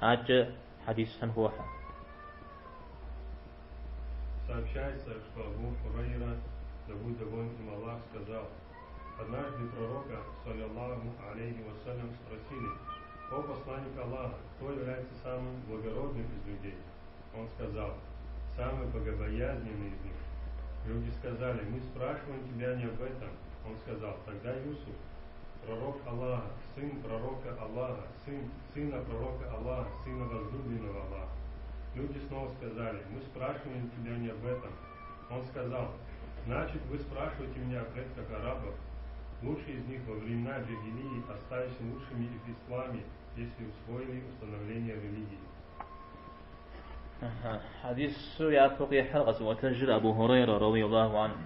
Адэкӏэ хьэдисхэм хохьэ. Сообщается, что Абу Хурайра, да будет доволен им Аллах, сказал: Однажды пророка, صلى الله عليه وسلم, спросили: «О посланник Аллаха, кто является самым благородным из людей?» Он сказал: «Самый богобоязненный из них». Люди сказали: «Мы спрашиваем тебя не об этом». Он сказал: «Тогда Юсуф, пророк Аллаха, сын пророка Аллаха, сын сына пророка Аллаха, сына возлюбленного Аллаха». Люди снова сказали: «Мы спрашиваем тебя не об этом». Он сказал: «Значит, вы спрашиваете меня о предках арабов. Лучшие из них во времена джахилии остались лучшими и в исламе, если усвоили установление религии». Хьэдису япэу къихьыр къэзыӏуэтэжыр Абу Хурейрэ رضي الله عنه.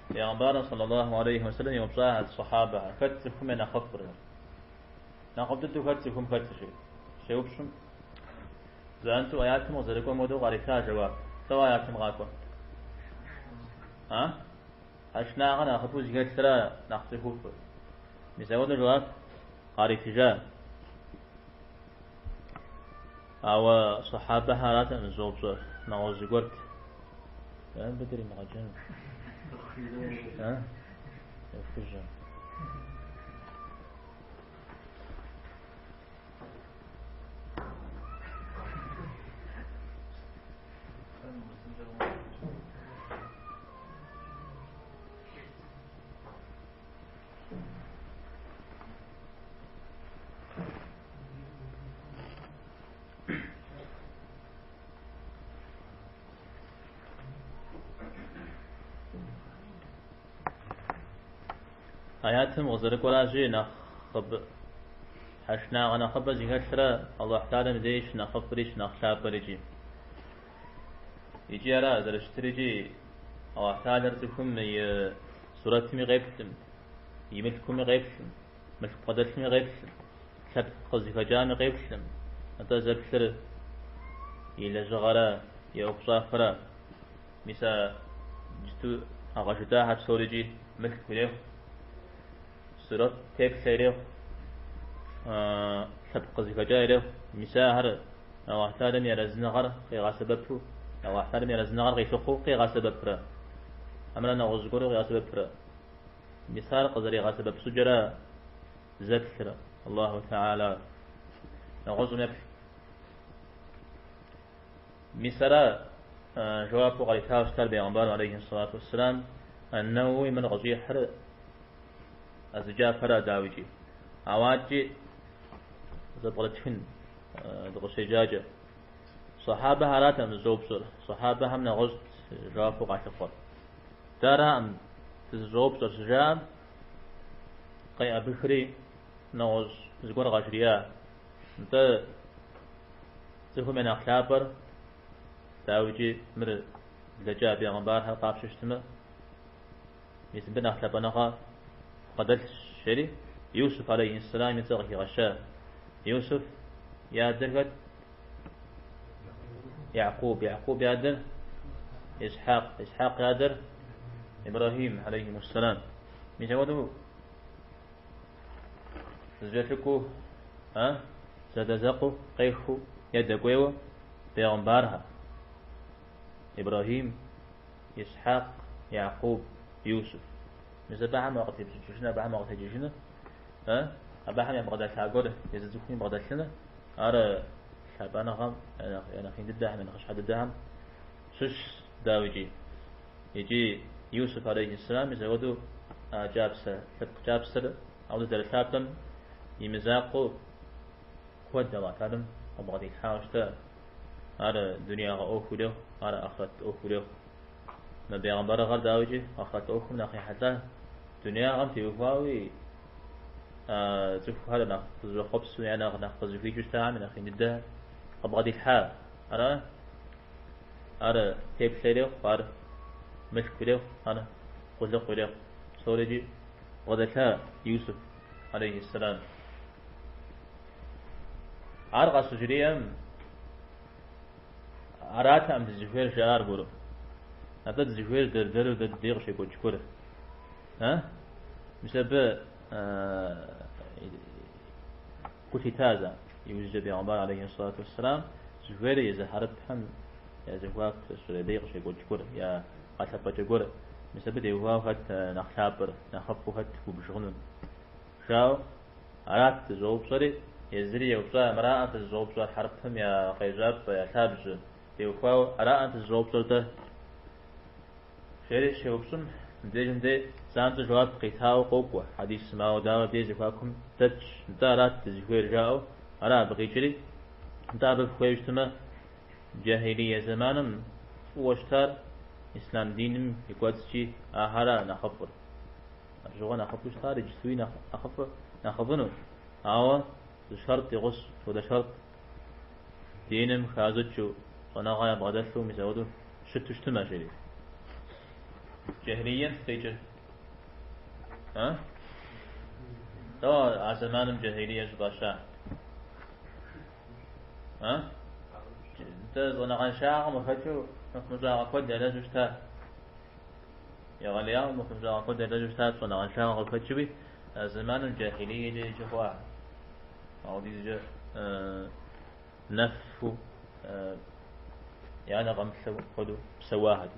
Пейгъэмбарым صلى الله عليه وسلم еупщӏахэт сахьабэхэр, хэт цӏыхум я нэхъыфӏыр? Нэхъыфӏ дыдэу хэт цӏыхум хэтыр? Жери. Щеупщӏым, занщӏэу аятым къызэрыкӏуэм хуэдэу къарита жэуап. Дауэ аятым къакӏуэ? А? Тхьэшынагъэ нэхъыбэу зыхэлъра нэхъ цӏыхуфӏыр? Мис апхуэдэу жэуап къаритыжа. Ауэ сахьабэхэр аратэкъым зыщӏэупщӏэр, нэгъуэщӏ зыгуэрт. Мыбы дримыгъэджэну. А? Ехужьэ. Аятым къызэрыкӏуэращи, нэхъыбэ тхьэшынагъэ нэхъыбэ зыхэлърэ Аллахь Тэхьэлам деж щынэхъыфӏри щынэхъ лъапӏэр икӏи. Икӏи ара зэрыщытыр икӏи Аллахь Тэхьэлар цӏыхум и сурэтми къеплъым, и мылъкуми къеплъым, мылъку бгъэдэлъми къеплъым, лъэпкъ къызыхэкӏами къеплъым, атӏэ зэплъыр и лэжьыгъэрэ и ӏуэхущӏафэрэ. Мис а иджыту а къэжытӏахэр псори икӏи мылъку ирехъу, сурэт теплъэ ирехъу, лъэпкъ къызыхэкӏа ирехъу. Мис ахэр Аллахь Тэхьэлам и арэзыныгъэр къигъэсэбэпу, Аллахь Тэхьэлам и арэзыныгъэр къилъыхъуэу къигъэсэбэпрэ, хьэмэрэ нэгъуэщӏ зыгуэру къигъэсэбэпрэ. Мис ар къызэригъэсэбэп щӏыкӏэрэ зэплъыр Аллаху Тэхьэла нэгъуэщӏым еплъ. Мис ара жэуапу къаритауэ щытар бегъымбарым алейхи сэлату уэсселам Ан-Нэуэуи мыр къыщӏихьыр а зы кӏапэра дауикӏи. Ауэ адэкӏи зэпкърытхын дыкъыщеджакӏэ. Сахьабэхэр аратэкъым зыщӏэупщӏэр, сахьабэхэм нэгъуэщӏт жэуапу къалъыхъуэр. Дэ араӏым дызыщӏэупщӏэр щыжаӏэм, къеӏэбыхри нэгъуэщӏ зыгуэр къажриӏа. Нтӏэ, цӏыхум я нэхъ лъапӏэр, дауикӏи, мыр блэкӏа бегъымбархэр къапщтэу щытмэ, мис мыбы нэхъ лъапӏэныгъэ бгъэдэлъщ, жери Юсуф алейхи сэлам и цӏэ къыхигъэща. Юсуф и адэр хэт? Якъуб. Якъуб и адэр Исхьакъ. Исхьакъ и адэр Ибрахим алейхи сэлам. Мис апхуэдэу зэкӏэлъыкӏуэу, а, зэдэзэкъыу, къехыу е дэкӏуейуэ бегъымбархэр. Ибрахим, Исхьакъ, Якъуб, Юсуф. Мис абыхэм уакъытепщӏыкӏыжыныр, абыхэм уакъытекӏыжыныр, а, абыхэм ябгъэдэлъа гуэр езы цӏыхум бгъэдэлъыныр, ар лъапӏэныгъэм я нэхъ ин дыдэхэм, я нэхъыщхьэ дыдэхэм щыщщ, дауикӏи. Икӏи Юсуф алейхи сэлам мис апхуэдэу а кӏапсэ, лъэпкъ кӏапсэр ауэ зэрылъапӏэм и мызакъуэу куэд Аллахь Тэхьэлам къыбгъэдилъхьауэ щыта. Ар дунеягъэ ӏуэху ирехъу, ар ахърэт ӏуэху ирехъу. Мы бегъымбарыгъэр дауикӏи ахърэт ӏуэхум нэхъ ехьэлӏа, дунеягъэм теухуауи цӏыхухэр нэхъ къызыщӏэхъуэпсу е нэхъ къызыхуикӏыу щытахэм нэхъ ин дыдэ къыбгъэдилъхьа. Ара? Ар теплъэ ирехъу, ар мылъку ирехъу, ар къулыкъу ирехъу. Псорикӏи бгъэдэлъа Юсуф алейхи сэлам. Ар къащыжриӏэм аратэкъым дызыхуейр жаӏа аргуэру. Атӏэ дызыхуейр дэр-дэру дэ дей къыщекӏуэкӏ гуэр. А? Мис абы гу лъита зэ. Иужькӏэ бегъымбар алейхи сэлату уэсселам зыхуейр езы хьэрыпхэм я зэхуаку сурэ дей къыщекӏуэкӏ гуэр, я гъэлъэпӏэкӏэ гуэр. Мис абы теухуауэ хэт нэхъ лъапӏэр, нэхъыфӏу хэт убж хъунур? Жаӏэу арат зыщӏэупщӏэри, езыри еупщӏа, мыраӏэ фызыщӏэупщӏэр хьэрыпым я къежьапӏэ, я лъабжьэ теухуауэ араӏэ фызыщӏэупщӏэр-тӏэ? Жери щеупщӏым, мыбдежым дей занщӏэу жэуап къитауэ къокӏуэ хьэдисым, ауэ дауэ абдей зэхуакум дэтщ, нтӏэ арат дызыхуейр жаӏэу, ара абы къикӏри, нтӏэ абы фыхуейуэ щытмэ, джахилие зэманым фӏыуэ щытар ислъам диным и кӏуэцӏкӏи ахьэра нэхъыфӏыр. Абы щыгъуэ нэхъыфӏу щытар иджыстуи нэхъыфӏыр нэхъыфӏыну, ауэ зы шэртӏ и гъусэу, сыт хуэдэ шэртӏ? Диным хащӏыкӏыу, щӏэныгъэ ябгъэдэлъу мис апхуэдэу щыту щытмэ, жери. Джахилием сыт къикӏыр? А? Дауэ а зэманым джахилие щӏыфӏаща? А? Нтӏэ щӏэныгъэншагъэм къыхэкӏыу мыхъумыщӏагъэ куэд ялэжьу щыта. Егъэлеяуэ мыхъумыщӏагъэ куэд ялэжьу щыта щӏэныгъэншагъэм къыхэкӏыуи а зэманым джахилиекӏэ еджэ хъуа. Апхуэдизкӏэ нэфу я нэ къэмыплъэу хуэдэу псэуахэт.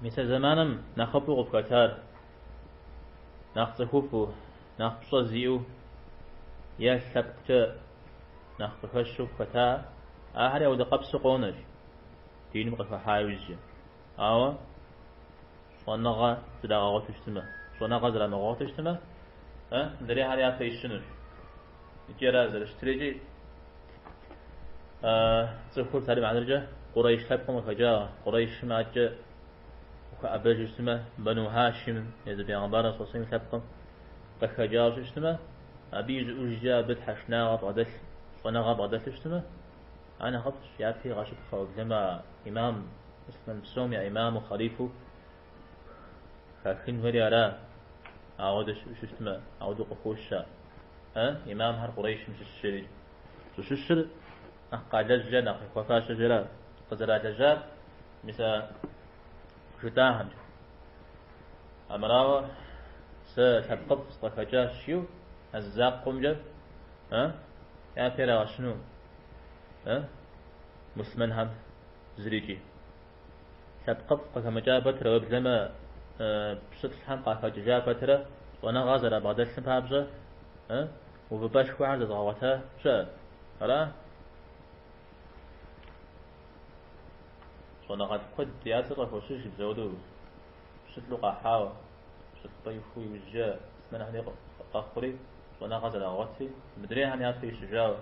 Мис а зэманым нэхъыфӏу къыпхэтар, нэхъ цӏыхуфӏу, нэхъ пщӏэ зиӏэу е лъэпкъкӏэ нэхъ къыхэщу пхэта, ахэри ауэдэ къэпсу къонэщ, диным къыхыхьа иужькӏэ. Ауэ щӏэныгъэ зрагъэгъуэту щытмэ, щӏэныгъэ зрамыгъэгъуэту щытмэ, мыдрейхэр япэ ищынущ. Икӏи ара зэрыщытыр икӏи цӏыхур псалъэм и хьэтыркӏэ Къурейш лъэпкъым къыхэкӏа, Къурейшым адэкӏэ ухэӏэбэжу щытмэ, Бану Хашим езы бегъымбар саллаллаху алейхи лъэпкъым къыхэкӏауэ щытмэ, абы ищӏыӏужкӏэ абы тхьэшынагъэ бгъэдэлъ, щӏэныгъэ бгъэдэлъу щытмэ, ар нэхъыфӏщ, япэ игъэщыпхъэ уеблэмэ имам, муслъымэн псом я имаму, хъалифу хахын хуейри ара, ауэдэ щытмэ, ауэдэу къыхощ ар. Имамхэр Къурейшым щыщщ жери. Щӏыщыщыр нэхъ къалэжькӏэ, нэхъ хуэфащэкӏэ ара къызэралэжьар, мис а жытӏахэмкӏэ. Амырауэ сэ лъэпкъыфӏ сыкъыхэкӏащ жиӏэу, а зы закъуэмкӏэ япэ ирагъэщыну муслъымэнхэм зырикӏи. Лъэпкъыфӏ къыхэмыкӏа пэтрэ, уеблэмэ пщылӏхэм къахэкӏыжа пэтрэ щӏэныгъэ зэрабгъэдэлъым папщӏэ увыпӏэшхуэхэр зэзгъэгъуэта щыӏэ. Ара? Щӏэныгъэлӏ куэд я цӏэр къыхощыж мис ауэдэу пщылӏу къахьауэ, пщылӏыпӏэ ихуэу иужькӏэ муслъымэнхэри къэхъури, щӏэныгъэ зэрагъуэтри, мыдрейхэм япэ ищыжауэ,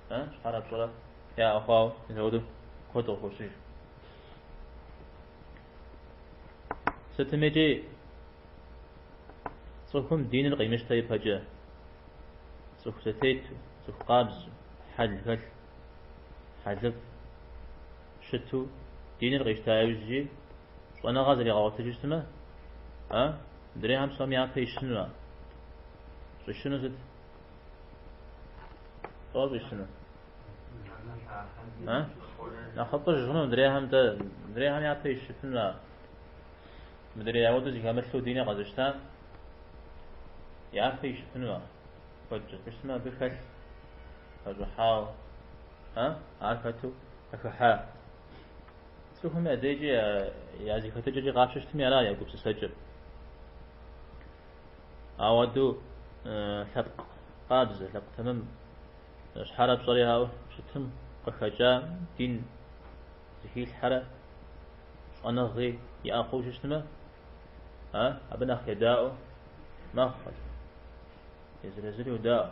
щхьэрэ пщӏэрэ яӏэ хъуауэ мис ауэдэу куэд къыхощыж. Сытым икӏи цӏыхум диныр къимыщтэ ипэкӏэ, цӏыху зэтету, цӏыху къабзэу, хьэл хэлъ, хьэлыфӏ щыту диныр къищта иужькӏи щӏэныгъэ зригъэгъуэтыжу щытмэ, мыдрейхэм псом япэ ищыну ар. Щӏищыну сыт? Лӏо щӏищыну? Нэхъыфӏыж хъуну мыдрейхэм дэ, мыдрейхэм япэ ищыфыну ар. Мыдрей ауэдэу зыхэмылъу диныр къэзыщтам япэ ищыфыну ар. Куэдкӏэ. Щытмэ абы хэлъ, хэщӏыхьауэ, ар хэту къыхыхьа. Цӏыхум я дежкӏи я зэхэтыкӏэкӏи къапщтэу щытми ара я гупсысэкӏэр. Ауэдэу лъэпкъ къабзэ, лъэпкъ тэмэм щхьэрэ пщӏэрэ яӏэу щытым къыхэкӏа дин зыхилъхьэрэ щӏэныгъи иӏэ хъуу щытмэ, абы нэхъ едаӏуэ мэхъу. Езыр-езыри йодаӏуэ.